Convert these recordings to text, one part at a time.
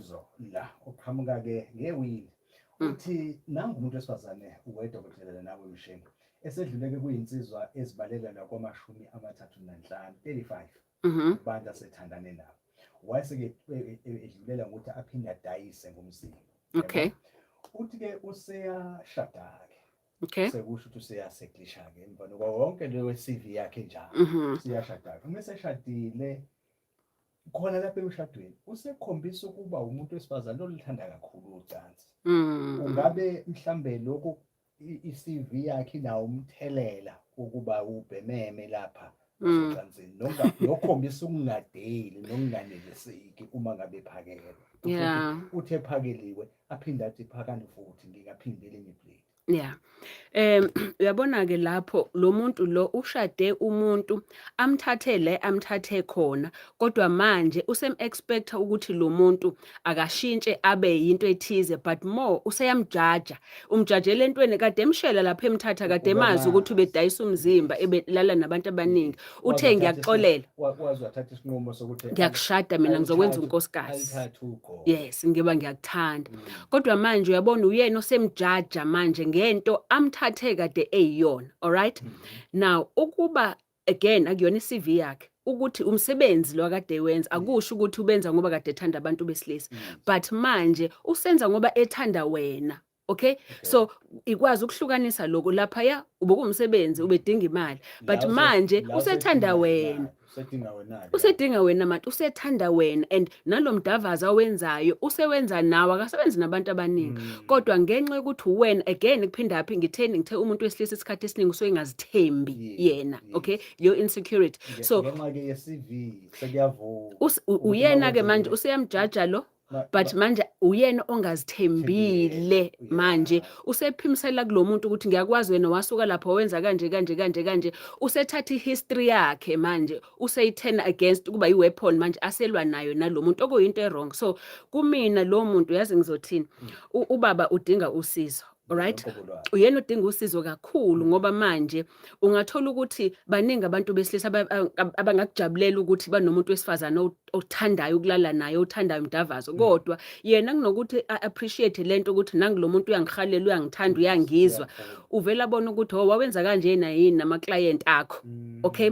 Umbuzo la oqhamuka ke ngewili. Uthi nangu umuntu wesifazane uwedokotela nawe Mshengu. Esedluleke kuyinsizwa ezibalela kwama-35, 35 kubantu asethandane nabo. Wayeseke edlulela ngokuthi aphinde adayise ngomzimba. Uthi ke useyashada-ke. Sekusho ukuthi useyaseklisha-ke emva nokuba wonke leyo CV yakhe njalo. Useyashada-ke. Uma eseshadile khona lapha emshadweni usekhombisa ukuba umuntu wesifazane oluthanda kakhulu ucansi. Ungabe mhlambe lokhu i-CV yakhe inawo umthelela wokuba ubhememe lapha ocansini nokhombisa ukungadeli nokunganeliseki uma ngabe ephakelwa. Uthi ephakeliwe aphinde athi phakani futhi ngingaphinde elinye iplate. Yeah. Uyabona ke lapho lo muntu lo ushade umuntu amthathe le amthathe khona, kodwa manje usem expecta ukuthi lo muntu akashintshe abe yinto ethize, but more useyamjaja, umjajela entweni kade emshela lapha emthatha, kade emazi ukuthi ubedayisa umzimba, ebelala nabantu abaningi. Uthe ngiyakuxolela. Waze wathatha isinqumo sokuthi ngiyakushada mina, ngizokwenza unkosikazi. Yes, ngiba ngiyakuthanda. Kodwa manje uyabona uyena osemjaja manje ngento amthathe kade eyiyona. Alright? Now ukuba again akuyona iCV yakhe ukuthi umsebenzi lo akade wenza, akusho ukuthi ubenza ngoba kade ethanda abantu besilisa, but manje usenza ngoba ethanda wena. Okay? So ikwazi ukuhlukanisa lokho. Lapha ya ubokumsebenzi, ubedinga imali, but manje usethanda wena. Usedinga wena. Usedinga wena manje, usethanda wena, and nalomdavazo awenzayo usewenza nawe, akasebenzi nabantu abaningi. Kodwa ngenxa yokuthi wena again kuphinda phi ngitheni, ngithe umuntu wesilisa isikhathi esiningi usuke engazithembi yena. Okay, leyo insecurity. So ngenxa ke ye-CV sekuyavuka. Uyena ke manje useyamjaja lo, but manje uyena ongazithembile manje, usephimisela kulo muntu ukuthi ngiyakwazi wena wasuka lapho wenza kanje kanje kanje kanje. Usethatha ihistory yakhe manje, useyi-turn against kuba i-weapon manje aselwa nayo nalo muntu, okuyinto e-wrong. So kumina lo muntu, yazi ngizothini, ubaba udinga usizo, alright? Uqobo lwakhe. Uyena odinga usizo kakhulu, ngoba manje ungathola ukuthi baningi abantu besilisa abangakujabulela ukuthi banomuntu wesifazane othandayo ukulala naye, othandayo umdavazo, kodwa yena kunokuthi a-appreciate lento ukuthi nangu lo muntu uyangihalela, uyangithanda, uyangizwa, uvela abona ukuthi oh, wawenza kanjena yini nama-client akho. Okay,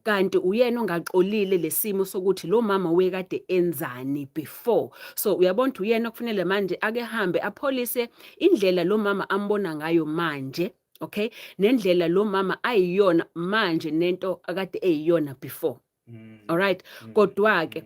kanti uyena ongaxolile lesimo sokuthi lo mama wekade enzani before. So uyabona ukuthi uyena okufanele manje ake hambe apholise indlela lo mama ambona ngayo manje, okay, nendlela lo mama ayiyona manje nento akade eyiyona before. Alright, kodwa ke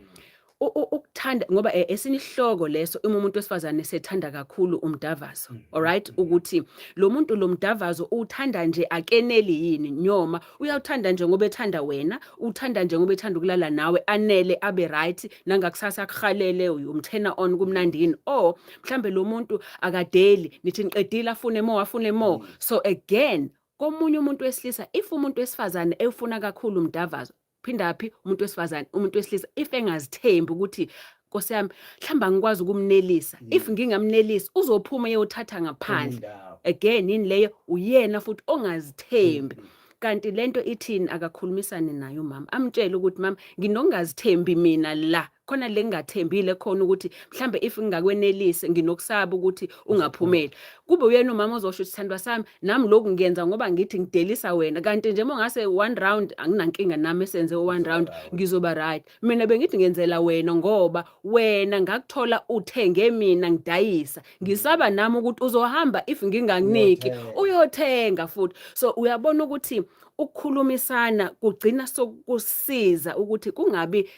ukuthanda ngoba esinye isihloko leso, uma umuntu wesifazane sethanda kakhulu umdavazo, alright, ukuthi lo muntu lo mdavazo uthanda nje akeneli yini, noma uyawuthanda nje ngoba ethanda wena, uthanda nje ngoba ethanda ukulala nawe, anele abe right, nangakusasa akuhalele, uyumturn on kumnandini, or mhlambe lo muntu akadeli, nithi niqedile afune more, afune more. So again komunye umuntu wesilisa, if umuntu wesifazane ewufuna kakhulu umdavazo, phinda phi umuntu wesifazane, umuntu wesilisa if engazithembi ukuthi Nkosi yami mhlawumbe angikwazi ukumnelisa, if ngingamnelisi uzophuma eyothatha ngaphandle. Indawo. Again yini leyo? Uyena futhi ongazithembi. Kanti lento ithini? Akakhulumisane naye umama, amtshele ukuthi mama, nginokungazithembi mina la khona, le ngingathembile khona ukuthi mhlambe if ngingakwenelisi nginokusaba ukuthi ungaphumeli. Kube uyena umama ozosho ukuthi sithandwa sami, nami lokhu ngiyenza ngoba ngithi ngidelisa wena, kanti nje uma ungase one round anginankinga nami, esenze one round ngizoba right. Mina bengithi ngenzela wena ngoba wena ngakuthola uthenge mina ngidayisa, ngisaba nami ukuthi uzohamba if ngingakuniki Uyothenga. Uyothenga futhi. So uyabona ukuthi ukukhulumisana kugcina sokusiza ukuthi kungabi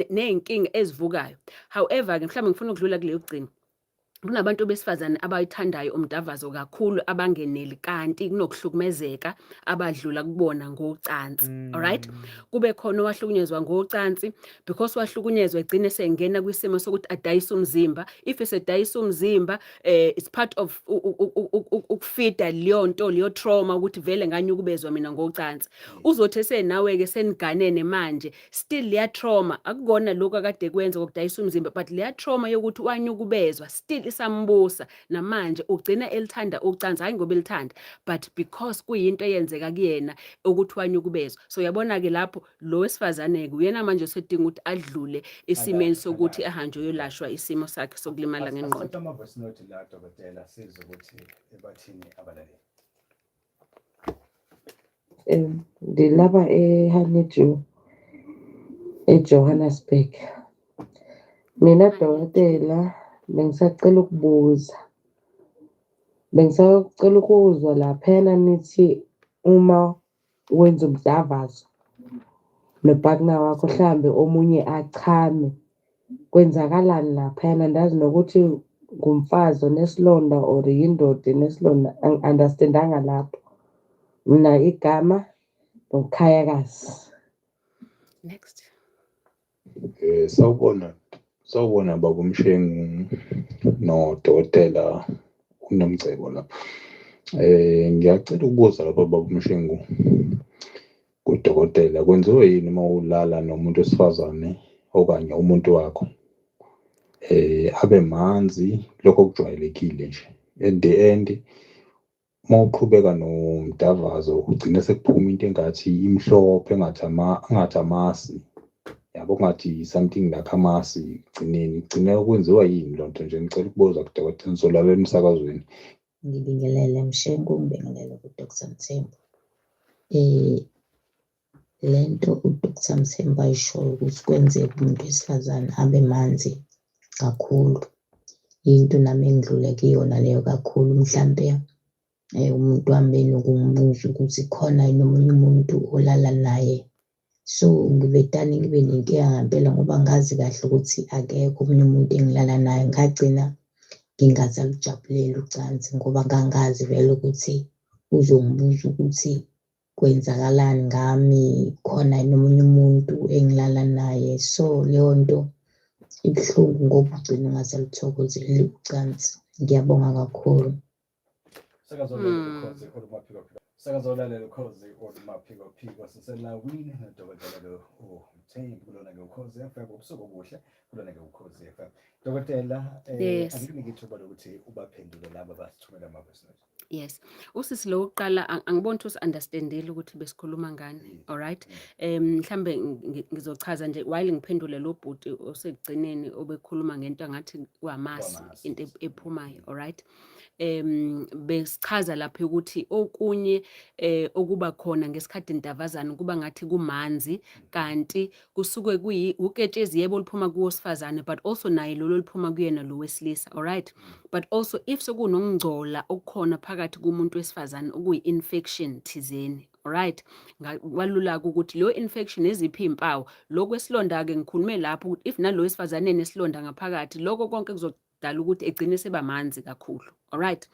ney'nkinga ezivukayo. However ke mhlawumbe ngifuna ukudlula kuleyo kugcina, kunabantu besifazane abayithandayo umdavazo kakhulu abangeneli, kanti kunokuhlukumezeka abadlula kubona ngocansi, alright? Kube khona owahlukunyezwa ngocansi, because wahlukunyezwa egcine sengena kwisimo sokuthi adayise umzimba. If esedayisa umzimba, it's part of ukufeeda leyo nto, leyo trauma ukuthi vele nganyukubezwa mina ngocansi. Uzothi esenawe ke seniganene manje, still leya trauma, akukona lokhu akade kwenza kokudayisa umzimba, but leya trauma yokuthi wanyukubezwa still. isambusa namanje ugcina elithanda ucansi, hhayi ngoba elithanda, but because kuyinto eyenzeka kuyena ukuthi wanyukubezwa. So uyabona-ke lapho lo wesifazane-ke uyena manje osedinga ukuthi adlule esimeni sokuthi ahanjwe uyolashwa isimo sakhe sokulimala ngengqondo. Asithathe ama-voice note la, dokotela, sizwe ukuthi bathini abalaleli. Ndilapha eHoneydew eJohannesburg. Mina dokotela, bengisacela ukubuza. Bengisacela ukuzwa laphayana nithi uma wenza umdavazo no-partner wakho, hlambe omunye achame, kwenzakalani laphayana? Andazi nokuthi ngumfazi onesilonda or yindoda enesilonda, angi-understand-anga lapho. Mina igama nguKhayakazi. Next. Sawubona, sawubona baba uMshengu nodokotela uNomcebo lapha. Ngiyacela ukubuza lapha, baba uMshengu, kudokotela, kwenziwa yini uma ulala nomuntu wesifazane okanye umuntu wakho abe manzi, lokho okujwayelekile nje, at the end uma uqhubeka nomdavazo ugcine sekuphuma into engathi imhlophe, engathi amasi, yabo, kungathi something like amasi ekugcineni, kugcine kwenziwa yini loo nto nje? Ngicela ukubuza kudokotela, ngizolalela emsakazweni. Ngibingelele Mshengu, ngibingelele ku-Dr Mthembu. Lento u-Dr Mthembu ayishoyo ukuthi kwenzeka umuntu wesifazane abe manzi kakhulu, into nami engidlule kuyona leyo kakhulu. Mhlampe umuntu wami benokumbuza ukuthi khona yini omunye umuntu olala naye. So ngivedane ngibe nenkinga ngempela ngoba ngazi kahle ukuthi akekho omunye umuntu engilala naye. Ngagcina ngingasalujabuleli ucansi ngoba ngangazi vele ukuthi uzongibuza ukuthi kwenzakalani ngami, khona yini omunye umuntu engilala naye. So leyo nto ibuhlungu ngoba ugcina ungasaluthokozeli ucansi. Ngiyabonga kakhulu. Sakazolalela Ukhozi olumaphikophiko. Sakazolalela Ukhozi olumaphikophiko. Siselawini nodokotela lo uMthembu kulona-ke Ukhozi FM. Ubusuku obuhle kulona-ke Ukhozi FM. Dokotela, angikunike ithuba lokuthi ubaphendule laba abasithumela ama-voice note. Yes. Usisi lo wokuqala angiboni ukuthi usi-understandile ukuthi besikhuluma ngani. Alright. Mhlambe ngizochaza nje while ngiphendule lo bhuti osekugcineni obekhuluma ngento angathi kwamasi, Kwamasi, into yes. ephumayo, alright. Besichaza lapha ukuthi okunye okuba khona ngesikhathi ndavazana kuba ngathi kumanzi, kanti kusuke kuyi uketshezi, yebo, oluphuma kuwosifazane, but also naye lolo oluphuma kuyena lo wesilisa, alright? But also if sekunokungcola okukhona phakathi kumuntu wesifazane, okuyi-infection thizeni, alright, kwalula-ke ukuthi leyo infection eziphi iy'mpawu. Lokhu esilonda-ke ngikhulume lapho ukuthi if nalo wesifazane enesilonda ngaphakathi, lokho konke kuzodala ukuthi egcine seba manzi kakhulu, alright?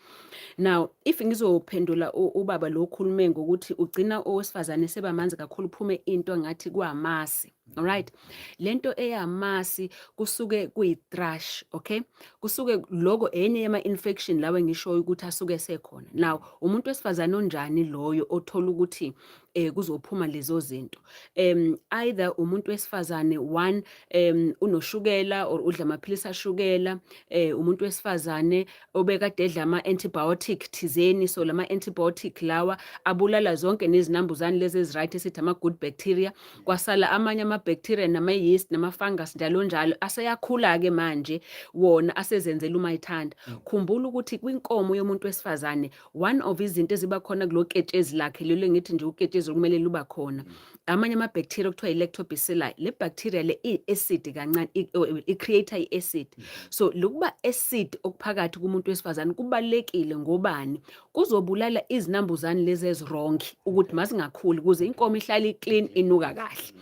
Now if ngizophendula ubaba lo okhulume ngokuthi ugcina owesifazane seba manzi kakhulu, kuphume into engathi kwamasi, alright, lento eyamasi kusuke kuyi-thrush, okay? Kusuke loko enye yama-infection lawa engishoyo ukuthi asuke esekhona. Now umuntu wesifazane onjani loyo othola ukuthi kuzophuma lezo zinto? Either umuntu wesifazane one unoshukela or udla amaphilisi ashukela, umuntu wesifazane obekade edla ama-antibiotic thizeni. So lama-antibiotic lawa abulala zonke nezinambuzane lezi ezi-right, esithi ama-good bacteria, kwasala amanye ama-bacteria nama-yeast nama-fungus, njalo njalo, aseyakhula-ke manje wona asezenzela uma ethanda. Khumbula ukuthi kwinkomo yomuntu wesifazane, one of izinto eziba khona kulo ketshezi lakhe lelo engithi nje uketshezi okumele luba khona, amanye ama-bacteria okuthiwa i-lactobacilli. Le bacteria le iyi-acid kancane, i-create i-acid. So lokuba acid okuphakathi kumuntu wesifazane kubalulekile ngobani? Kuzobulala izinambuzane lezi ezi-wrong ukuthi mazingakhuli, ukuze inkomo ihlale i-clean, inuka kahle.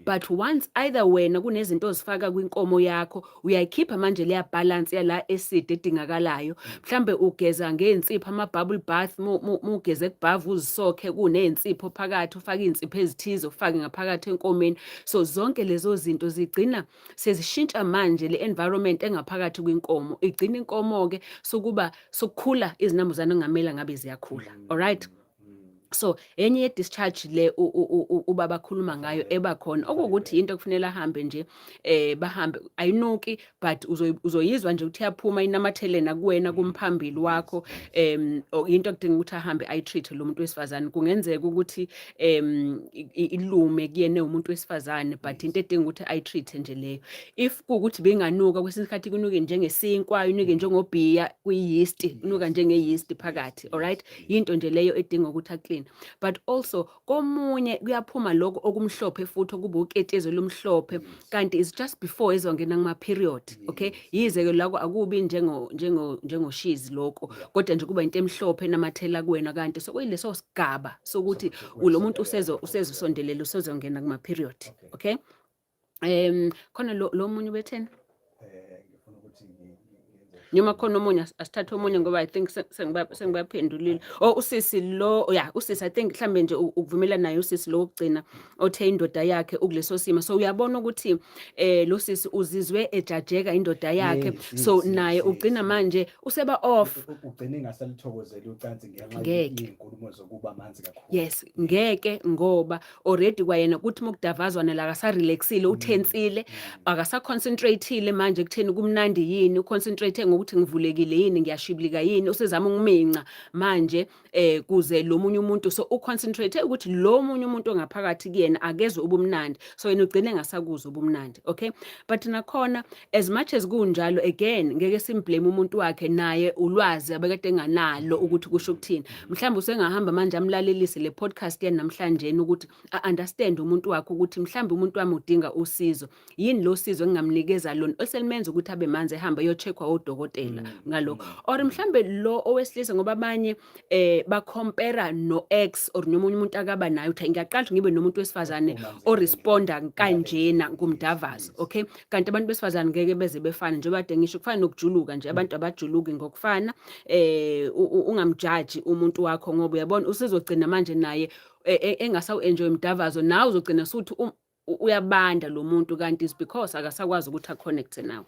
But once either wena kunezinto ozifaka kwinkomo yakho, uyayikhipha manje leya balance yala acid edingakalayo, mhlambe ugeza ngey'nsipho, ama-bubble bath, mugeze kubhavu uzisokhe kuney'nsipho phakathi, ufake iy'nsipho ezithize, ufake ngaphakathi enkomeni. So zonke lezo zinto zigcina sezishintsha manje le environment engaphakathi kwinkomo, igcina inkomo-ke sokuba sokukhula izinambuzane okungamele ngabe ziyakhula, alright? So enye ye-discharge le ubaba akhuluma ngayo eba khona, okuwukuthi into okufanele ahambe nje, bahambe, ayinuki, but uzoyizwa nje ukuthi iyaphuma, inamathele nakuwena kumphambili wakho. Into ekudinga ukuthi ahambe ayi-treat lo muntu wesifazane. Kungenzeka ukuthi ilume kuyena umuntu wesifazane, but into edinga ukuthi ayi-treat nje leyo. If kuwukuthi benganuka, kwesinye isikhathi kunuke njengesinkwa, inuke njengobhiya, kuyi-yeast, inuka njenge-yeast phakathi, alright, yinto nje leyo edinga ukuthi a-clean. But also komunye kuyaphuma lokho okumhlophe futhi, okuba uketshezi olumhlophe, kanti is just before ezongena kuma-period, okay? Yize-ke lako akubi njengoshizi lokho, kodwa nje kuba into emhlophe enamathela kuwena, kanti sokuyileso sigaba sokuthi lo muntu usezosondelela, usezongena kuma-period. Okay, khona lo munye ubetheni? Ngifuna ukuthi ngenze Noma khona omunye, asithathe omunye ngoba I think sengibaphendulile. Oh, usisi lo, yeah, usisi, I think mhlambe nje ukuvumelana naye usisi lo wokugcina othe indoda yakhe ukuleso simo. So uyabona ukuthi lo sisi uzizwe ejajeka indoda yakhe. So naye ugcina manje useba off. Ugcine engasalithokozeli ucansi ngenxa Ngeke. yey'nkulumo zokuba manzi kakhulu. Yes, ngeke, ngoba already kwayena kuthi mokudavazwana la akasarelaxile, uthensile, akasaconcentrateile manje kutheni kumnandi yini, uconcentrate ngokuthi ngivulekile yini, ngiyashibilika yini, usezama ukuminca manje kuze lo munye umuntu. So uconcentrate ukuthi lo munye umuntu ongaphakathi kuyena akezwe ubumnandi, so yena ugcine engasakuzwa ubumnandi, okay? But nakhona, as much as kunjalo, again ngeke simblame umuntu wakhe, naye ulwazi abekade enganalo ukuthi kusho ukuthini. Mhlawumbe usengahamba manje amlalelise le podcast yanamhlanje ukuthi a-understand umuntu wakhe ukuthi mhlawumbe umuntu wami udinga usizo. Yini lo sizo engingamnikeza lona oselimenza ukuthi abe manzi, ehambe eyo-check-wa odokotela ngalokho? Or mhlambe lo owesilisa, ngoba abanye ba-compare no ex or nomunye umuntu akaba naye, uthi ngiyaqala ukuthi ngibe nomuntu wesifazane oresponda kanjena ngumdavazo, okay? Kanti abantu besifazane ngeke beze befane. Njengoba kade ngisho, kufana nokujuluka nje, abantu abajuluki ngokufana. Ungamjaji umuntu wakho, ngoba uyabona usezogcina manje naye engasawu-enjoy umdavazo, nawe uzogcina suthi uyabanda lo muntu, kanti is because akasakwazi ukuthi aconnecte nawe.